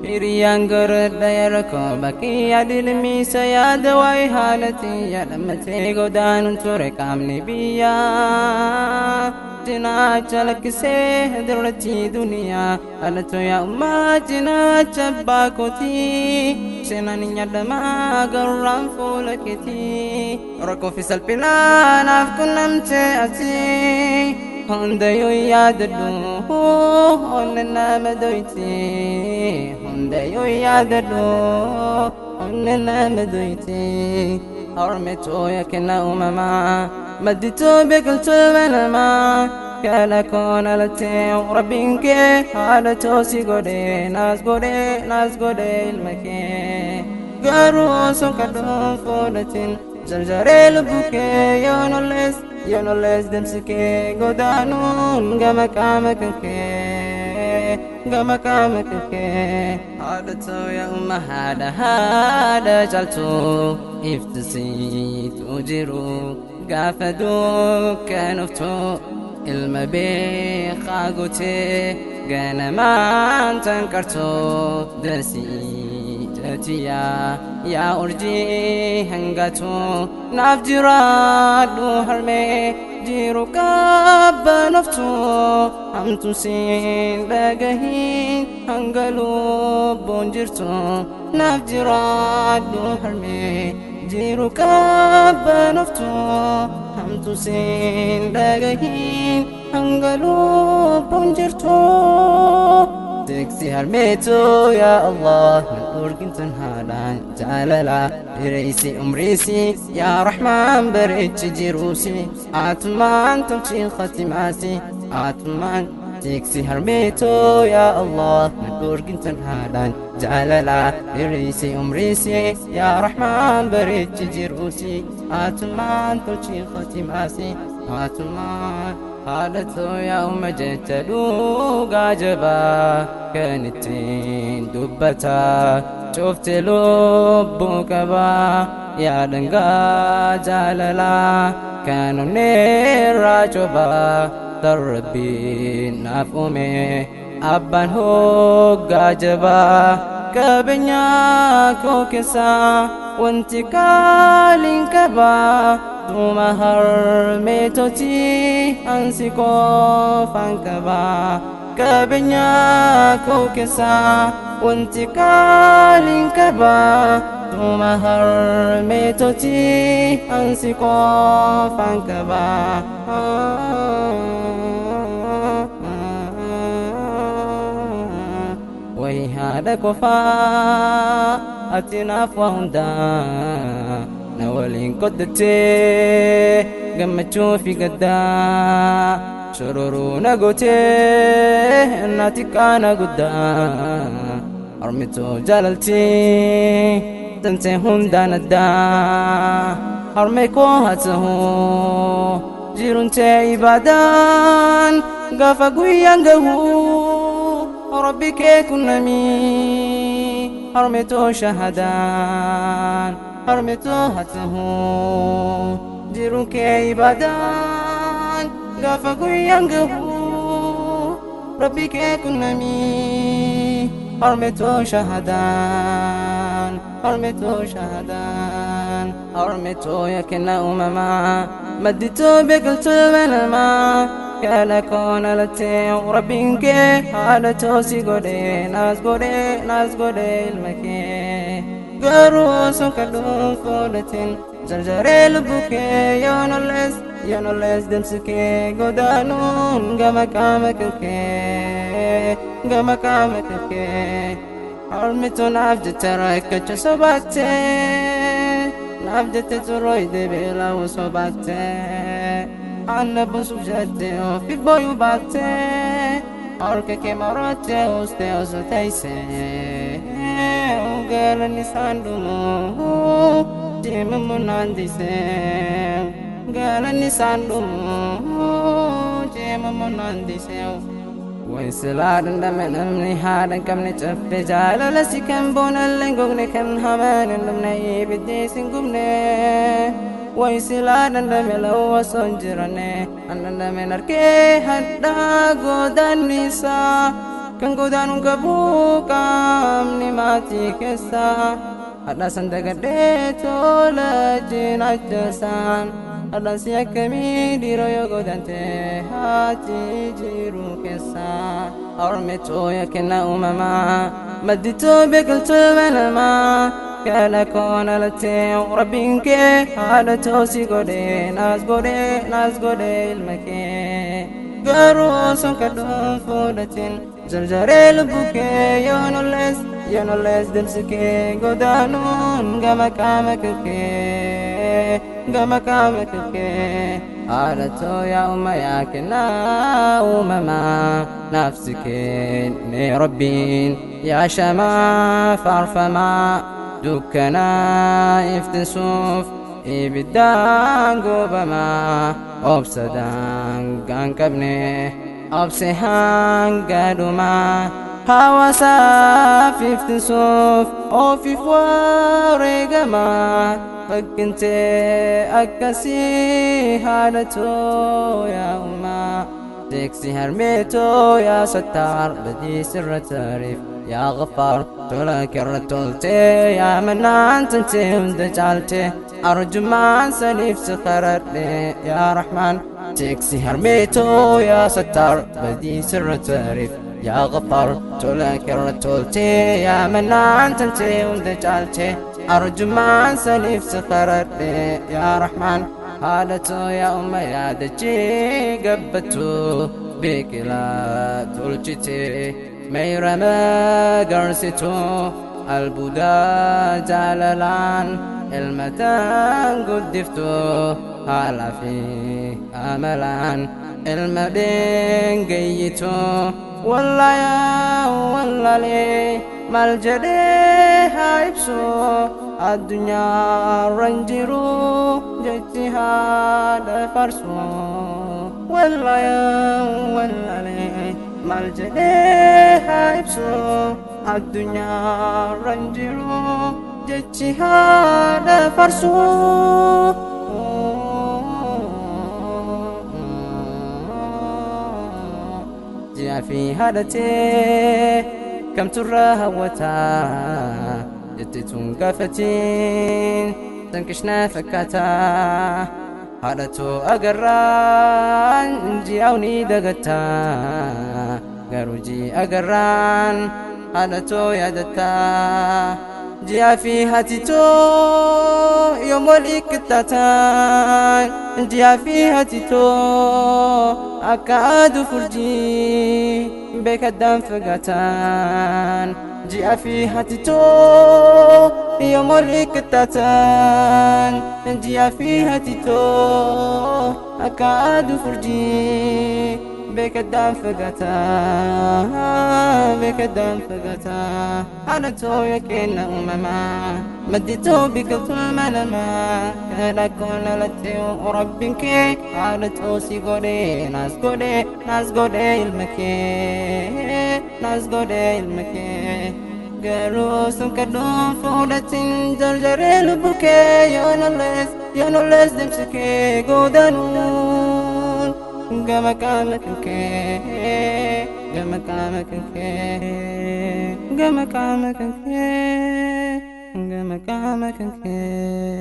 Hiriyaan gorodha yeroo bakki adilmiisa yaada waa'ee haalati yaadammatee godaanuun ture qaamni biyyaa. Cinaacha lakkisee duratti duniyaa halatoo yaa ummaa cinaacha abbaa kootii seenaan hin yaadamaa garraan fuula keetii rakkoo fi salphinaa naaf qunnamtee ati hundayyuu yaadadhu onna nama doyti hundayyuu yaadadhu onna nama doyti harmetoo yakina uumamaa madditoo biqiltuu banamaa kana koon alatee rabbiin kee haala toosi godhee naas godhee naas godhee ilma kee garuu osoo kadhuun fuudhatin jarjaree lubbuu kee yoon ollees yoon ollees deemsi kee godaanuun gama qaama kan kee gama qaama kan kee haadha too yaa umma haadha haadha caaltuu iftisiitu jiru gaafa dukkanuftu ilma beekaa gootee ganamaan tanqartoo dasii jatiyaa yaa urjii hangatu naaf jiraadhu harmee jiru qabbanoftu hamtu siin dhagahin hanga lubbuun jirtu naaf jiraadhu harmee jiru qabbanoftu hamtu siin dhagahin hanga lubbuun jirtu. Tiksi harmeetu yaa Allah nan urgintan haadhaan jaalala dheereysi umriisi yaa Rahmaan bareechi jiruusi atumaan tolchi khatimaasi atumaan tiksi harmeetu yaa Allah nan urgintan haadhaan jaalala dheereysi umriisi yaa Rahmaan bareechi jiruusi atumaan tolchi khatimaasi atumaan haadhatoo yaa umma jecha dhugaa jabaa kan ittiin dubbataa cufte lubbuu qabaa yaa dhangaa jaalalaa kan onneerraa cobaa tan rabbiin naaf uume abbaan hoggaa jabaa qabeenyaa koo keessaa wanti qaaliin qabaa Tuma harmeetoti ansi qofaan qabaa qabeenyaa koo keessaa wanti qaaliin qabaa Tuma harmeetoti ansi qofaan qabaa. Wayi haadha qofaa ati naaf waa hundaa na waliin qoddattee gammachuu fi gaddaa shororuu na gootee na xiqqaa na guddaa harmitoo jaalaltii tantee hundaan addaa harmee koo haa ta'uu jiruun tee ibaadaan gaafa guyyaan gahuu rabbi kee kunnamii harmitoo shahadaan harmitoo haa ta'uu jiruun kee ibaadaan gaafa guyyaan gahuu rabbi kee kunnamii harmitoo shahadaan harmitoo shahadaan harmitoo yakina uumamaa madditoo biqiltuu banamaa kana koon alatee rabbiin kee haala toosi godhee naas godhee naas godhee ilma kee garuu osoo kadhuun fuudhatin jarjaree lubbuu kee yoon ollees yoon ollees deemsi kee godaanuun gama qaama kan kee gama qaama kan kee harmituu naaf jecha rakkacha sobaattee naaf jette turooyde beela'uu sobaattee anna buusuuf jettee ofiif booyuu baattee harka kee marattee ustee osoo teessee galanni isaan dhumuu deemamu naan dhiisee galanni isaan dhumuu deemamu naan dhiisee. Way silaa dandame namni haadha hin qabne caffe jaalala si kan boonallee hin gogne kan hamaan hin dhumne ibiddi si hin gubne. Way silaa dandame lawwa osoo hin jiranne an dandame arkee hadhaa godaannisaa. Kan godaanuun qabu qaamni maatii keessaa hadha san dagadhee tola cinaachasaan hadhaan si akkamii dhiiroo yoo godaante haati jiru keessaa Ormitoo yakina uumamaa madditoo biqiltuu banamaa kana koon alattee rabbiin kee haadha toosi godhee naas godhee naas godhee ilma kee garuu sun kadhuun fuudhatin jarjaree lubbuu kee yoonollees yoonollees deemsi kee godaanuun gama qaama kee gama qaama kee haadha too yaa uuma yaa kennaa uumamaa nafsi kenne rabbiin yaa shamaa faarfamaa dukkanaa iftinsuuf ibiddaan gubamaa obsa daangaan qabne obse hanga dhumaa hawaasaaf iftinsuuf ofiif wareegamaa fakkintee akkasii haadha too yaa uumaa Teeksi harmeetoo yaa sattaar badii sirra taariif yaa ghafaar tola kerra toltee yaa manaan tantee hunda caalte arjumaan saniif si qaradhe yaa rahmaan Teeksi harmeetoo yaa sattaar badii sirra taariif yaa ghafaar tola kerra toltee yaa manaan tantee hunda caalte arjumaan saniif si qaradhe yaa rahmaan haadha too yaa umma yaadachii gabbattu biqilaa tolchite meyrama garsitu albuudaa jaalalaan ilmataan guddiftu haala fi amalaan ilma dheengeyyitu wallayaa wallalee maal jedhee haa ibsu addunyaarra hin jiru jechi haadha farsu wallayaa wallalee maal jedhee haa ibsu addunyaarra hin jiru jechi haadha farsu. Ji'a fi haadhatee kamturra hawwataa jettee tun gaafatiin tanqishnaa fakkaataa haadhatoo agarraan ji'aw ni dagattaa garuu ji'a agarraan haadhatoo yaadataa ji'a fi haatitoo yoom wal iqixxaataan ji'a fi haatitoo akka aduu furjii beekaddaan fagaataan ji'a fi haatitoo yoom wal iqixxaataan ji'a fi haatitoo akka aduu furjii beekaddaan fagaataa beekaddaan fagaataa haadha too yakkenna uumamaa madditoo biqiltuu manamaa kana koon alattee rabbiin kee haadha too si godhee naas godhee naas godhee ilma kee naas godhee ilma kee garuu sun kadhuun fuudhatin jarjaree lubbuu kee yoonollees yoonollees deemsi kee godaanuun gama qaama kee gama qaama kee gama qaama kee gama qaama kee.